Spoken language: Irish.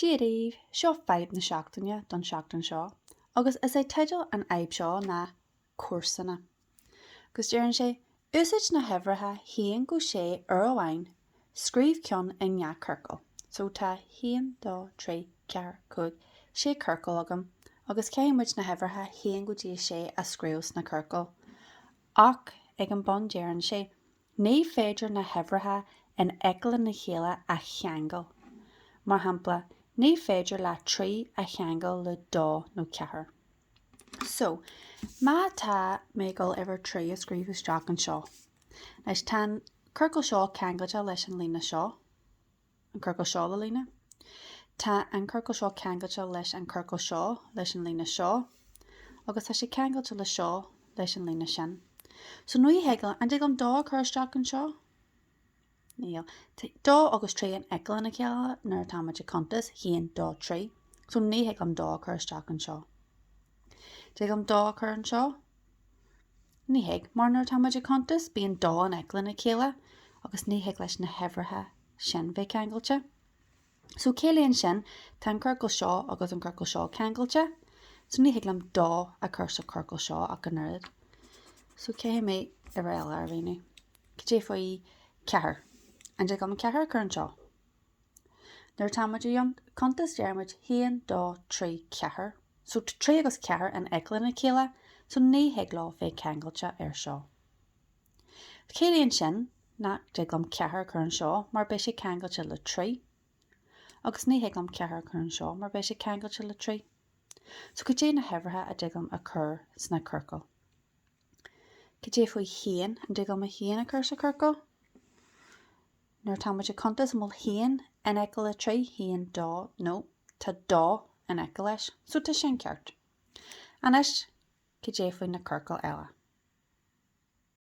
Dia daoibh, seo fadhb na seachtaine don seachtain seo agus is é teideal an fhadhb seo ná Comharsana. Agus deireann sé, Úsáid na huimhreacha 1 go 6 uair amháin, scríobh ceann i ngach ciorcal. So tá 1, 2, 3, 4, 5, 6 ciorcal agam agus caithfidh muid na huimhreacha 1 go dtí 6 a scríobh sna ciorcail. Ach ag an bun deireann sé, Ní féidir na huimhreacha in aice lena chéile a cheangal. Mar shampla, ní féidir leat 3 a cheangal le 2 nó 4. So, má tá mé ag dul uimhir 3 a scríobh isteach anseo, anois tá an ciorcal seo ceangailte leis an líne seo, an ciorcal seo le líne. Tá an ciorcal seo ceangailte leis an ciorcal seo leis an líne seo agus tá sé ceangailte le seo leis an líne sin. So ní thig liom, an dtig liom dó a chur isteach anseo? Níl. Dó agus 3 in aice lena chéile nuair atá muid ag cuntas, 1, 2, 3. So ní thig liom dó a chur isteach anseo. Dtig liom dó a chur anseo? Ní thig, mar nuair atá muid ag cuntas, bíonn dó in aice lena chéile agus ní thig leis na huimhreacha sin bheith ceangailte. So ciallaíonn sin, tá an ciorcal seo agus an ciorcal seo ceangailte, so ní thig liom dó a chur sa ciorcal seo ach an oiread. So caithfidh mé uimhir eile a roghnú. Cad é faoi ceathair? An dtig liom ceathair a chur anseo? Nuair atá muid ag cuntas deir muid 1, 2, 3, 4. So tá 3 agus 4 in aice lena chéile, so ní thig leo bheith ceangailte ar seo. Ciallaíonn sin nach dtig liom 4 a chur anseo mar beidh sé ceangailte le 3. Agus ní thig liom 4 a chur anseo mar beidh sé ceangailte le 3. So cad é na huimhreacha a dtig liom a chur sna ciorcail? Cad é faoi 1? An dtig liom 1 a chur sa chiorcal? Nuair atá muid ag cuntas, an bhfuil 1 in aice le 3? 1, 2, no, tá 2 in aice leis. So tá sin ceart. Anois, cad é faoi na ciorcail eile?